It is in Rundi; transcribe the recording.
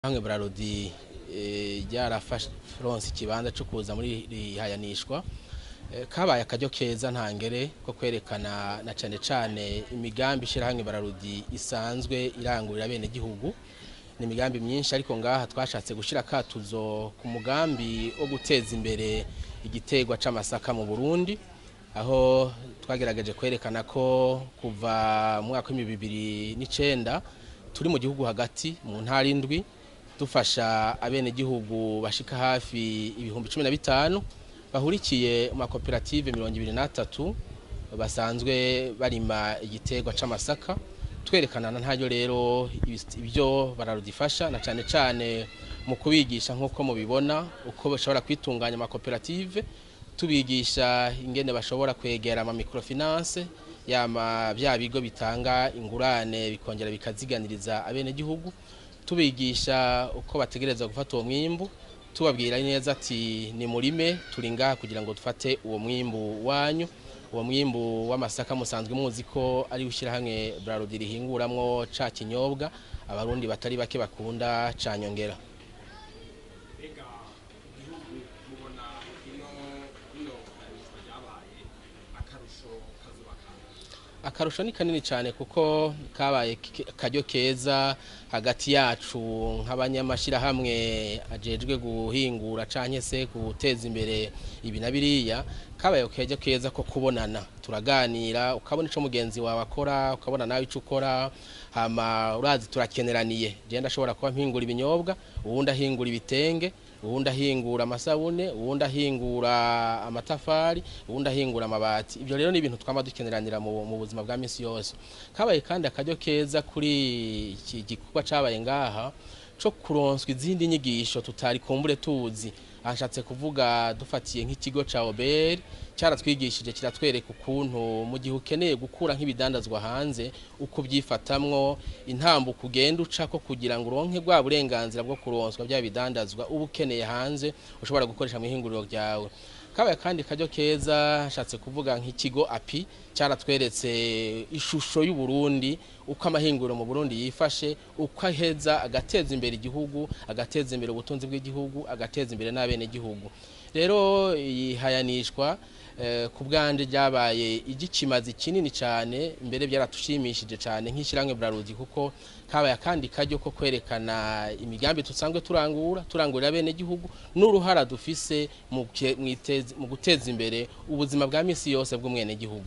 Hamwe Brarudi ryarafashe ikibanza cyo kuza muri rihayanishwa, kabaye akaryo keza ntangere ko kwerekana na cane cane imigambi ishirahamwe Brarudi isanzwe irangurira bene gihugu. Ni imigambi myinshi, ariko ngaha twashatse gushira katuzo ku mugambi wo guteza imbere igiterwa c'amasaka mu Burundi, aho twagerageje kwerekana ko kuva mu mwaka w'ibihumbi 2009 turi mu gihugu hagati mu ntara indwi, dufasha abenegihugu bashika hafi 15,000 bahurikiye mu makoperative 23 basanzwe barima igiterwa c'amasaka. Twerekana na ntaryo rero ibyo bararudifasha na cane cane mu kubigisha, nk'uko mubibona, uko bashobora kwitunganya amakoperative, tubigisha ingene bashobora kwegera ama microfinance, yama bya bigo bitanga ingurane bikongera bikaziganiriza abenegihugu, tubigisha uko bategereza gufata uwo mwimbu, tubabwira neza ati ni murime, turi ngaha kugira ngo dufate uwo mwimbu wanyu. Uwo mwimbu w'amasaka musanzwe muzi ko ari ushyirahamwe Brarudi rihinguramwo ca kinyobwa abarundi batari bake bakunda ca nyongera. Mbega igihugu mubona ino hayanishwa ryabaye, akarusho kazoba kahe? Akarusho ni kanini cyane, kuko kabaye akaryo keza hagati yacu nk'abanyamashyirahamwe ajejwe guhingura canke se guteza imbere ibi na biriya. Kabaye akaryo keza ko kubonana, turaganira, ukabona ico mugenzi wawe akora, ukabona nawe ico ukora. Hama urazi turakeneraniye, je ndashobora kuba mpingura ibinyobwa, uwundi ahingura ibitenge, uwundi ahingura amasabune, uwundi ahingura amatafari, uwundi ahingura amabati. Ibyo rero ni ibintu twama dukeneranira mu buzima bwa misi yose. Kabaye kandi akaryo keza kuri iki gikorwa cabaye ngaha co kuronswa izindi nyigisho tutari kumbure tuzi. Ashatse kuvuga dufatiye nk'ikigo ca OBR cyaratwigishije, kiratwereka ukuntu mu gihe ukeneye gukura nk'ibidandazwa hanze uko byifatamwo, intambuko ugenda ucako kugira ngo uronke bwa burenganzira bwo kuronswa bya bidandazwa uba ukeneye hanze ushobora gukoresha mu ihinguriro ryawe. Kabaye kandi karyo keza, ashatse kuvuga nk'ikigo API cyaratweretse ishusho y'u Burundi, uko amahinguriro mu Burundi yifashe, uko aheza agateza imbere igihugu, agateza imbere ubutunzi bw'igihugu, agateza imbere n'abenegihugu. Rero ihayanishwa ku bwanje ryabaye igikimazi kinini cyane, mbere byaratushimishije cyane nk'ishyirahamwe Brarudi, kuko kabaye akandi karyo ko kwerekana imigambi tusanzwe turangura, turangurira abenegihugu, n'uruhara dufise mu guteza imbere ubuzima bwa misi yose bw'umwenegihugu.